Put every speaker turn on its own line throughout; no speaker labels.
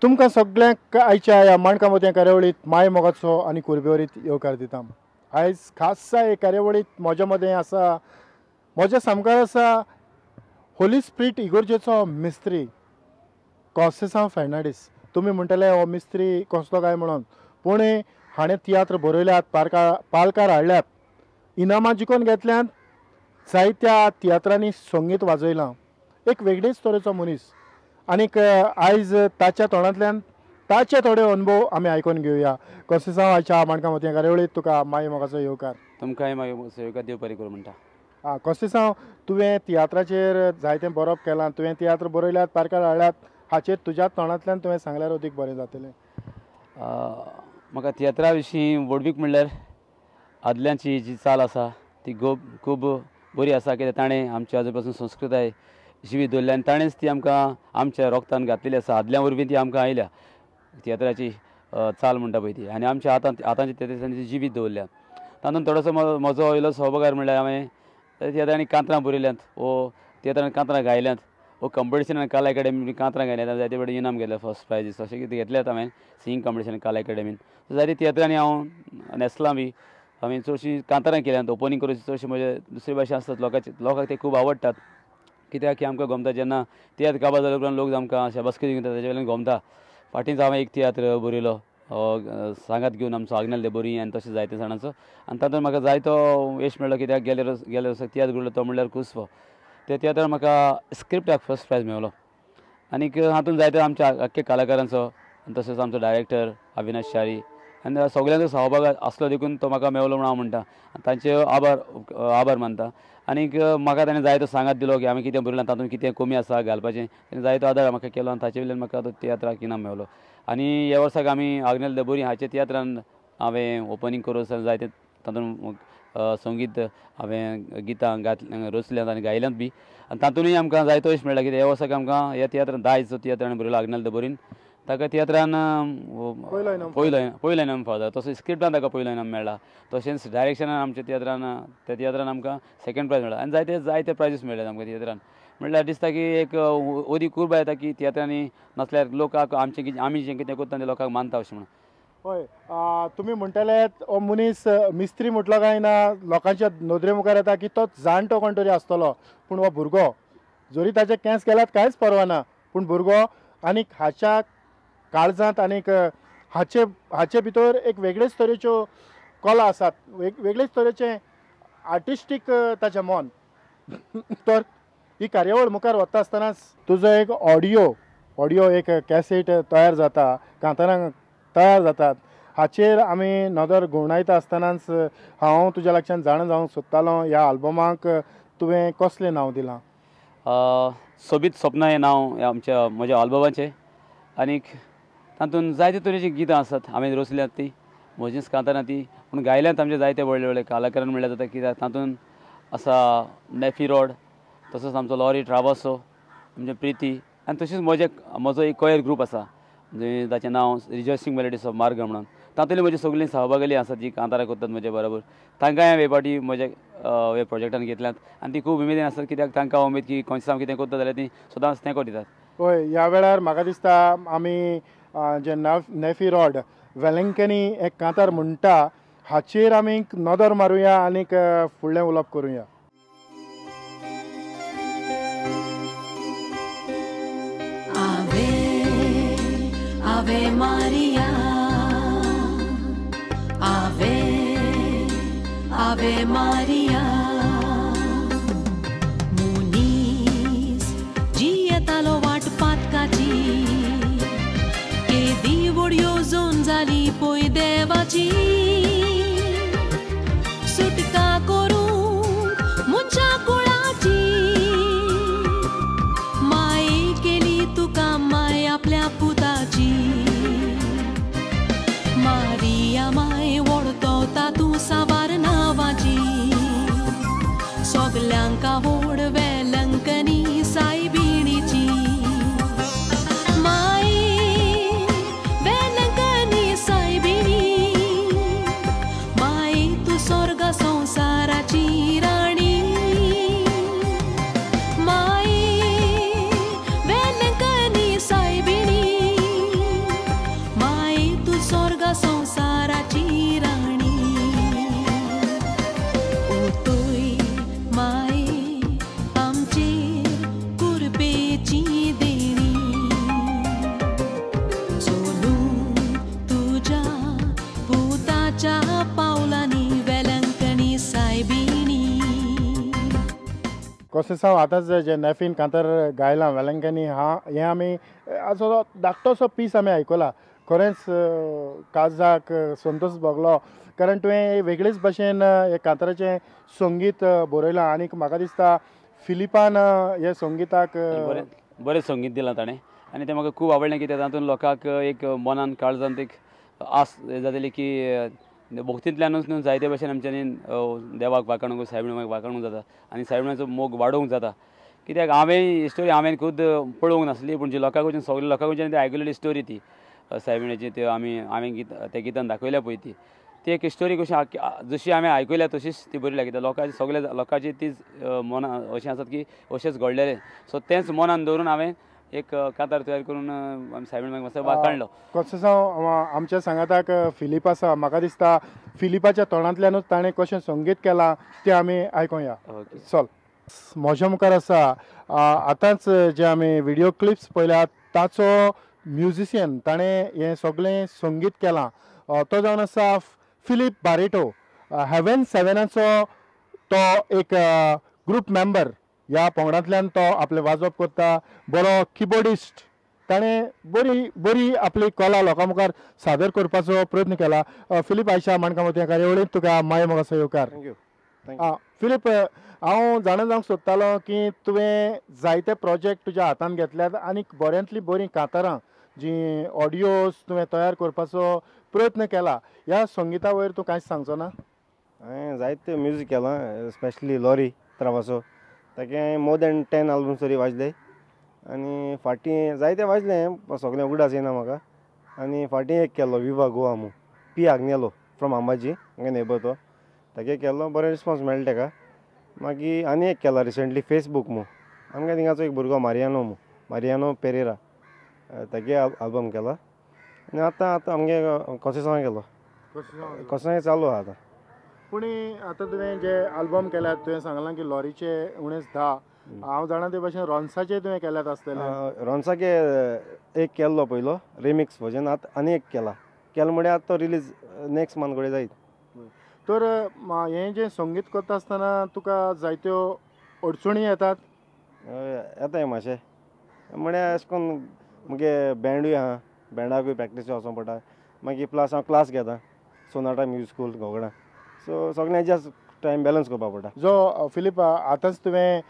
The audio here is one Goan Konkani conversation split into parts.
तुमकां सगळ्यांक आयच्या ह्या माणकां मोतयां कार्यावळींत माय मोगाचो आनी कुरबेवरीत येवकार दिता. आयज खासा हे कार्यावळींत म्हज्या मदें आसा, म्हज्या सामकार आसा होली स्पिरीट इगोर्जेचो मिस्त्री कॉन्सेसांव फेर्नांडीस. तुमी म्हणटले हो मिस्त्री कसलो काय म्हणून, पूण हाणें तियात्र बरयल्यात, पालकार हाडल्यात, इनामां जिखून घेतल्यात, जायत्या तियात्रांनी संगीत वाजयलां. एक वेगळेच तरेचो मनीस आनीक आयज ताच्या तोंडांतल्यान ताचे थोडे अनुभव आमी आयकून घेवया. कॉन्सेसांव, आयच्या माणकां मोतयां कार्यावळींत तुका माय मोगाचो येवकार.
तुमकांय माय मोगाचो येवकार, देव बरें करूं म्हणटा.
आं कॉन्सेसांव, तुवें तियात्राचेर जायतें बरोवप केलां, तुवें तियात्र बरयल्यात, पारकार हाडल्यात, हाचेर तुज्या तोंडांतल्यान तुवें सांगल्यार अदीक बरें जातलें.
म्हाका तियात्रा विशीं व्हडवीक म्हणल्यार आदल्यांची जी चाल आसा ती खूब बरी आसा, कित्याक ताणें आमच्या आजू पासून संस्कृताय जिवी दवरल्या आनी ताणेंच ती आमकां आमच्या रोगतान घातलेली आसा. आदल्या वरवीं ती आमकां आयल्या तियात्राची चाल म्हणटा पळय ती, आनी आमच्या आतां आतांच्या त्या दिसांनी ती जिवीत दवरल्या. तातूंत थोडोसो म्हजो इल्लो सहभागार म्हणल्यार हांवें तियात्रांनी कांतरां बरयल्यांत वो तियात्रांनी कांतरां गायल्यांत वो कंपिटिशनान कला एकाडेमी कांतरां गायल्यात, जायते फावटी इनाम घेतल्या, फर्स्ट प्रायजीस अशें कितें घेतल्यात हांवें सिंगींग कंपिटिशन कला एकाडेमीन. जायते तियात्रांनी हांव न्हेसलां बी, हांवें चडशीं कांतरां केल्यांत, ओपनींग करून चडशे म्हजे दुसरे भाशेन आसतात, लोकांक ते खूब आवडटात, कित्याक की आमकां गमता जेन्ना तियात्र काबार जाल्या उपरांत लोक आमकां शाबासकी दिता ताजे वयल्यान गमता. फाटींच हांवें एक तियात्र बरयलो सांगात घेवन आमचो आग्नेल दे बोरी आनी तशें जायते जाणांचो, आनी तातूंत म्हाका जायतो यश मेळ्ळो, कित्याक गेले वर्सा तियात्र बरयलो तो म्हणल्यार कुसवो, त्या तियात्रान म्हाका स्क्रिप्टाक फर्स्ट प्रायज मेळ्ळो. आनीक हातूंत जायते आमच्या आख्खे कलाकारांचो तशेंच आमचो डायरेक्टर अविनाश च्यारी आनी सगळ्यांचो सहभाग आसलो देखून तो म्हाका मेवलो म्हणून हांव म्हणटा, तांचे आभार मानता. आनीक म्हाका ताणें जायतो सांगात दिलो की आमी कितें बरयलां तातूंत कितें कमी आसा घालपाचें, ताणें जायतो आदार म्हाका केलो आनी ताचे वयल्यान म्हाका तो तियात्राक इनाम मेवलो. आनी ह्या वर्साक आमी आग्नेल दबोरी हाच्या तियात्रान हांवें ओपनींग करून जायते तातूंत संगीत हांवें गितां रचल्यांत आनी गायल्यांत बी, आनी तातूंतय आमकां जायतो यश मेळ्ळा, कित्याक ह्या वर्साक आमकां ह्या तियात्रान दायज तियात्रान बरयलो आग्नेल दबोरीन, ताका तियात्रान पयलो इनाम फावो जालो, तसोच स्क्रिप्टान ताका पयलो इनाम मेळ्ळा, तशेंच डायरेक्शनान आमच्या तियात्रान त्या तियात्रान आमकां सेकंड प्रायज मेळ्ळा आनी जायते जायते प्रायजीस मेळ्ळे आमकां तियात्रान. म्हणल्यार दिसता की एक अदीक उर्बा येता की तियात्रांनी नासल्यार लोकांक आमचें आमी जें कितें करता तें लोकांक मानता अशें म्हणून.
हय, तुमी म्हणटले हो मनीस मिस्त्री म्हटलो काय ना लोकांच्या नदरे मुखार येता की तो जाणटो कोण तरी आसतलो, पूण हो भुरगो जरी ताचे केंस गेल्यात कांयच परवा ना, पूण भुरगो आनीक हाच्या काळजांत आनीक हाचे भितर एक वेगळेच तरेच्यो कला आसात, वेगळेच तरेचें आर्टिस्टीक ताचें मन. तर ही कार्यावळ मुखार वता आसतनाच तुजो एक ऑडियो एक कॅसेट तयार जाता, कांतारां तयार जातात, हाचेर आमी नदर घुंवडायता आसतनाच हांव तुज्या लागच्यान जाणा जावंक सोदतालो ह्या आल्बमाक तुवें कसलें नांव दिलां?
सोबीत सपनां हें नांव आमच्या म्हज्या आल्बमाचें, आनीक तातूंत जायते तरेचीं गितां आसात हांवें रचल्यांत तीं, म्हजींच कांतारां तीं, पूण गायल्यांत आमचे जायते व्हडले व्हडले कलाकारान म्हणल्यार जाता, कित्याक तातूंत आसा नॅफी रॉड, तसोच आमचो लॉरी ट्रावासो, आमचें प्रिती, आनी तशेंच म्हजो एक कोयर ग्रूप आसा ताचें नांव रिजॉयसिंग मेलोडीस ऑफ मार्ग म्हणून, तातूंतली म्हजी सगळीं सहभागी आसात जी कांतारां करतात म्हजे बरोबर, तांकांय हांवें हे फावटी म्हज्या ह्या प्रोजेक्टान घेतल्यात आनी ती खूब उमेदीन आसात, कित्याक तांकां उमेद की कॉन्सेसांव कितें करता जाल्यार ती सदांच तेंको दितात.
हय, ह्या वेळार म्हाका दिसता आमी जे नॅफी रॉड वेलंकनी एक कांतार म्हणटा हाचेर आमी नदर मारुया आनीक फुडलें उलोवप करुया.
Ave Maria, Ave, Ave Maria. मुनीस जियेतालो वाट पातकाची, केदी व्हड येवजण जाली पळय देवाची, सुटका करूंक मनशा कुळाची, माय केली तुका माय आपल्या पुताची. मारिया माय वळखता तूं साबार नांवाची,
कोसेसांव आतांच जे नॅफीन कांतार गायलां वेलंकांनी हा, हें आमी असो धाकटोसो पीस आमी आयकला. खरेंच काळजाक संतोश भोगलो, कारण तुवें वेगळेच भशेन हे कांताराचें संगीत बरयलां आनी म्हाका दिसता फिलिपान हे संगीताक
बरें बरें संगीत दिलां ताणें आनी तें म्हाका खूब आवडलें कित्याक तातूंत लोकांक एक मनान काळजांत एक आस जातली की भक्तींतल्यानूच न्हू जायते भशेन आमच्यांनी देवाक वाखाणूंक, सायबिणीक वाखाणूंक जाता आनी सायबिणाचो मोग वाडोवंक जाता. कित्याक हांवें ही स्टोरी हांवें खुद पळोवंक नासली, पूण जी लोकां कडच्यान सगल्या लोकां कडच्यान ती आयकलेली स्टोरी ती सायबिणीची, त्यो आमी हांवें गीत त्या गितान दाखयल्या पळय ती ती एक स्टोरी कशी जशी हांवें आयकल्या तशीच ती बरी लागता. लोकांची सगळे लोकांची तीच मनां अशें आसात की अशेंच घडलेलें, सो तेंच मनान दवरून हांवें एक कांतार तयार करून आमी सायबीण मातसो वाखाणलो.
कोसेसांव आमच्या सांगाताक फिलीप आसा, म्हाका दिसता फिलिपाच्या तोंडांतल्यानूच ताणें कशें संगीत केलां तें आमी आयकुया. चल, म्हज्या मुखार आसा आतांच जे आमी व्हिडियो क्लिप्स पळयल्यात ताचो म्युजिशियन, ताणें हें सगळें संगीत केलां, तो जावन आसा फिलीप बारेटो. हेवन सेवनाचो तो एक ग्रूप मेंबर, ह्या पंगडांतल्यान तो आपलें वाजोवप करता, बरो किबोर्डिस्ट. ताणें बरी बरी आपली कला लोकां मुखार सादर करपाचो प्रयत्न केला. फिलीप, आयशा माणकामती ह्या कार्यावळींत तुका माय मोगाचो येवकार.
Thank you.
Philip, हांव जाणा जावंक सोदतालो की तुवें जायते प्रोजेक्ट तुज्या हातान घेतल्यात आनी बऱ्यांतलीं बरीं कांतारां जी ऑडियोज तुवें तयार करपाचो प्रयत्न केला, ह्या संगिता वयर तूं कांयच सांगचो ना?
हांवें जायते म्युजीक केलां, स्पेशली लॉरी त्रावासो, ताके हांवें मोर दॅन 10 आल्बम्स तरी वाजले आनी फाटीं जायते वाजले, सगळें उगडास येना म्हाका. आनी फाटीं एक केल्लो विवा गोवा म्हूण, पी आग्नेलो फ्रॉम अंबाजी, म्हागे नेबर तो, ताके केल्लो, बरो रिस्पोन्स मेळ्ळो ताका. मागीर आनी एक केला रिसंटली फेसबूक म्हूण, आमगे थिंगाचो एक भुरगो मारियानो म्हूण, मारियानो पेरेरा, तागे आल्बम केला. आनी आतां आतां आमगे कोसेसांव केलो, कोसेसांव चालू आहा आतां.
पूण आतां तुवें जे आल्बम केल्यात, तुवें सांगलां की लॉरीचे उणेच 10, हांव जाणा ते भशेन रोन्साचे तुवें केल्यात आसतले.
रोन्साके एक केल्लो पयलो रिमिक्स वर्जन, आतां आनी एक केला, केलो म्हळ्यार आतां तो रिलीज नेक्स्ट मंथ कडेन जायत.
तर हें जें संगीत करता आसतना तुका जायत्यो अडचणी येतात?
येताय मातशें, म्हळ्यार अशें करून मुगे बँडूय आहा, बँडाकूय प्रॅक्टीस वचोंक पडटा, मागीर प्लस हांव क्लास घेता सोनाटा म्युजीक स्कूल घोगडा, सो सगळें एडजस्ट टायम बॅलन्स करपाक पडटा.
जो फिलीप, आतांच तुवें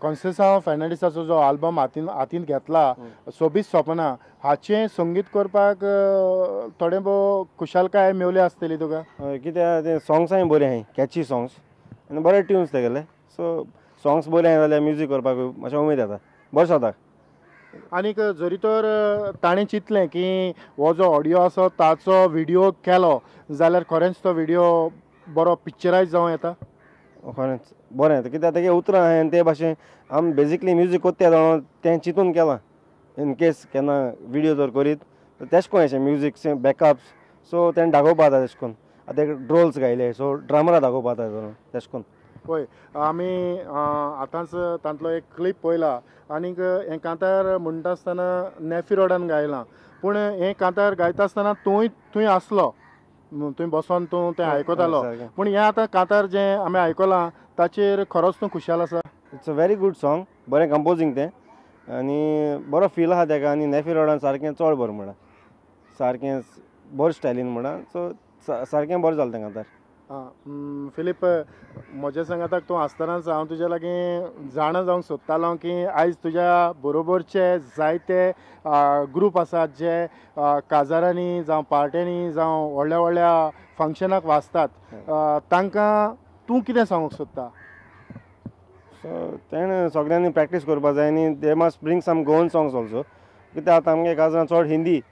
कॉन्सेसांव फर्नांडीसाचो जो आल्बम हातीन घेतला सोबीत सपनां, हाचें संगीत करपाक थोडें भोव खुशालकाय मेवली आसतली तुका?
हय, कित्याक ते सोंग्सांय बरीं आहाय, कॅची सोंग्स आनी बरे ट्युन्स तेगेले, सो सोंग्स बरें आहाय जाल्यार म्युजीक करपाक मातशें उमेद येता, बरें जाता.
आनीक जरी तर ताणें चिंतलें की हो जो ऑडियो आसा ताचो व्हिडियो केलो जाल्यार खरेंच तो व्हिडियो बरो पिक्चरायज जावं येता?
खरेंच बरें, कित्याक तेगे उतरां आहाय आनी ते भाशेन आमी बेजिकली म्युजीक कोत्ता जाणा तें चिंतून केलां, इन केस केन्ना व्हिडियो जर करीत तेश कोन अशें म्युजीक बॅकअप्स, सो तेणें दाखोवपा जाता तेश कोन. आतां एक ड्रोल्स गायले, सो ड्रमरा दाखोवपा जाता तेश कोन.
पळय, आमी आतांच तांतलो एक क्लिप पळयला आनीक हें कांतार म्हणटा आसतना नॅफी रोडान गायलां, पूण हें कांतार गायता आसतना तूंय थंय आसलो, थंय बसोन तूं तें आयकतालो, पूण हें आतां कांतार जें आमी आयकलां ताचेर खरोच तूं खुशाल आसा?
It's a very good song, बरें कंपोजींग तें आनी बरो फील आहा तेका, आनी नॅफी रोडान सारकें चड बरें म्हणा, सारकें बरें स्टायलीन म्हणा, सो सारकें बरें जालें तें कांतार.
फिलीप, म्हज्या सांगाताक तूं आसतनाच हांव तुज्या लागीं जाणा जावंक सोदतालो की आयज तुज्या बरोबरचे जायते ग्रूप आसात जे काजारांनी जावं पार्ट्यांनी जावं व्हडल्या व्हडल्या फंक्शनाक वाजतात, तांकां तूं कितें सांगूंक सोदता?
सो तेणें सगळ्यांनी प्रॅक्टीस करपा जाय आनी they must bring some Goan songs also, कित्याक आतां आमगे काजारां चड Hindi,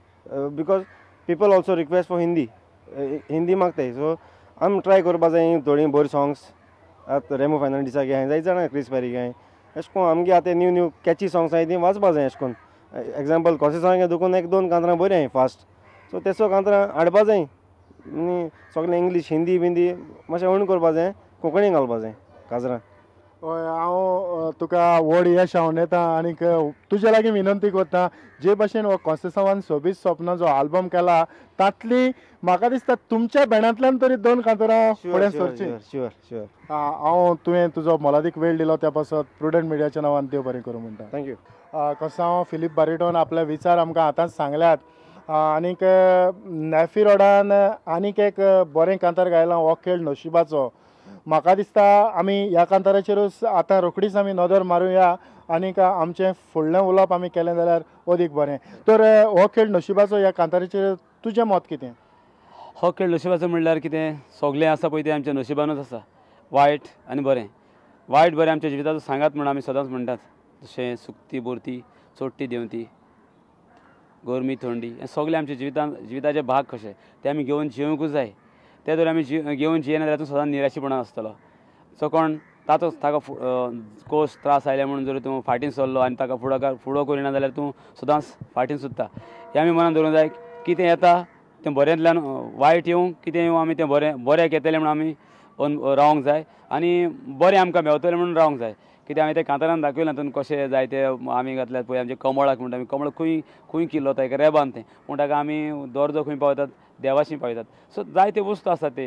because people also request for Hindi, Hindi मागताय, सो आमी ट्राय करपा जाय थोडीं बरीं सोंग्स. आतां रेमो फर्नांडीसागे हांवें जायते जाणां, क्रिस पेरीगे हांवें, अशें करून आमगे आतां न्यू न्यू कॅची सोंग्स आहाय तीं वाजपा जाय. अशें करून एग्जाम्पल कोसेसांवागे देखून एक दोन कांतरां बरीं आहाय फास्ट, सो तेसो कांतरां हाडपा जाय आनी सगळें इंग्लीश हिंदी बिंदी मातशें उणें करपा जाय, कोंकणी घालपा जाय काजरां.
हय, हांव तुका व्हड यश हांव आनीक तुजे लागीं विनंती करता, जे भाशेन हो कोन्सेसांवान सोबीत सपनां जो आल्बम केला तांतली म्हाका दिसता तुमच्या बँडांतल्यान तरी 2 कांतारां फुडें सरची.
Sure sure.
हांव तुवें तुजो मोलादीक वेळ दिलो त्या पासत प्रुडंट मिडियाच्या नांवान देव बरें करूं म्हणटा.
Thank you.
कोन्सेसांव फिलीप बारिटोन आपले विचार आमकां आतांच सांगल्यात आनीक नॅफी रोडान आनीक एक बरें कांतार गायलां, हो खेळ नशिबाचो. म्हाका दिसता आमी ह्या कांताराचेरूच आतां रोखडीच आमी नदर मारुया आनीक आमचें फुडलें उलोवप आमी केलें जाल्यार अदीक बरें. तर हो खेळ नशिबाचो ह्या कांताराचेर तुजें मत कितें?
हो खेळ नशिबाचो म्हणल्यार कितें, सगळें आसा पळय तें आमच्या नशिबानूच आसा, वायट आनी बरें. वायट बरें आमच्या जिविताचो सांगात म्हूण आमी सदांच म्हणटात, जशें सुकती बोरती, चोडटी देंवती, गरमी थंडी, हें सगळें आमच्या जिवितान जिविताचे भाग कशे ते आमी घेवन जिवंकूच जाय. ते जर आमी घेवन जियेना जाल्यार तूं सदांच निराशीपणान आसतलो. सो कोण ताचो ताका कोस त्रास आयले म्हणून जर तूं फाटीं सरलो आनी ताका फुडाकार फुडो करिना जाल्यार तूं सदांच फाटीं सुत्ता. हें आमी मनान दवरूंक जाय. कितें येता तें बऱ्यांतल्यान वायट येवं कितें येवं आमी तें बरें बऱ्याक येतलें म्हणून आमी रावंक जाय आनी बरें आमकां मेवतलें म्हणून रावंक जाय. कित्याक आमी तें कांतारान दाखयलां तातूंत कशें जाय ते आमी घातल्यात पळय आमच्या कमळाक म्हणटा आमी, कमळ खंय खंय किल्लता एका रेबान तें, पूण ताका आमी दर्जो खंय पावयतात, देवाशी पावयतात. सो जायते वस्तू आसात ते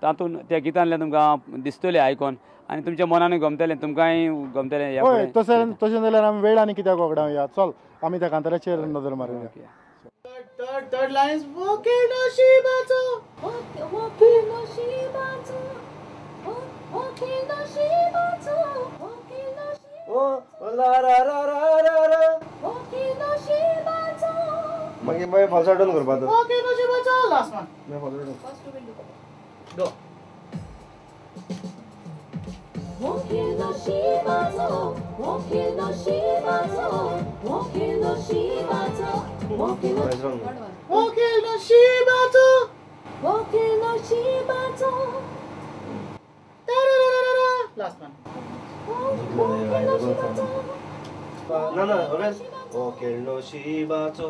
तातूंत त्या गितांतल्यान तुमकां दिसतलें आयकोन आनी तुमच्या मनानूय गमतलें, तुमकांय गमतलें.
हय, तशें तशें जाल्यार आमी वेळ आनी कित्याक वगडावया, चल आमी त्या कांताराचेर नदर मारुया.
थर्ड लायन्स, हो खेळ नशिबाचो,
हो खेळ नशिबाचो, हो खेळ नशिबाचो, हो खेळ नशिबाचो,
ला रा रा रा रा रा,
हो खेळ नशिबाचो.
मागीर मागीर फॉल्साटून करपाचो,
हो खेळ नशिबाचो लास्ट वन.
मागीर फॉल्साटून
गो.
हो खेळ नशिबाचो, हो खेळ नशिबाचो, हो खेळ नशिबाचो, हो खेळ
हो खेळ नशिबाचो,
हो खेळ नशिबाचो,
लास्ट वन.
हो खेळ नशिबाचो,
ना ना हो खेळ नशिबाचो,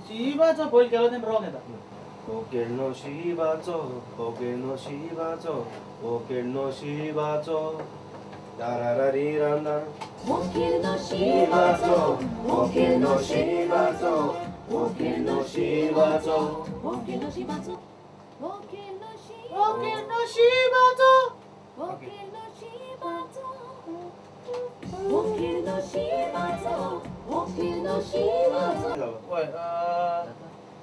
शिबाचो पयलीं केलो तें रॉंग येता.
हो खेळ नशिबाचो, हो खेळ नशिबाचो, हो खेळ नशिबाचो, दारा री रांदा.
हो खेळ नशिबाचो, हो खेळ नशिबाचो, हो खेळ नशिबाचो, हो खेळ नशिबाचो, हो खेळ
हो खेळ नशिबाचो,
हो खेळ नशिबाचो, हो खेळ नशिबाचो, हो खेळ नशिबाचो.
हय,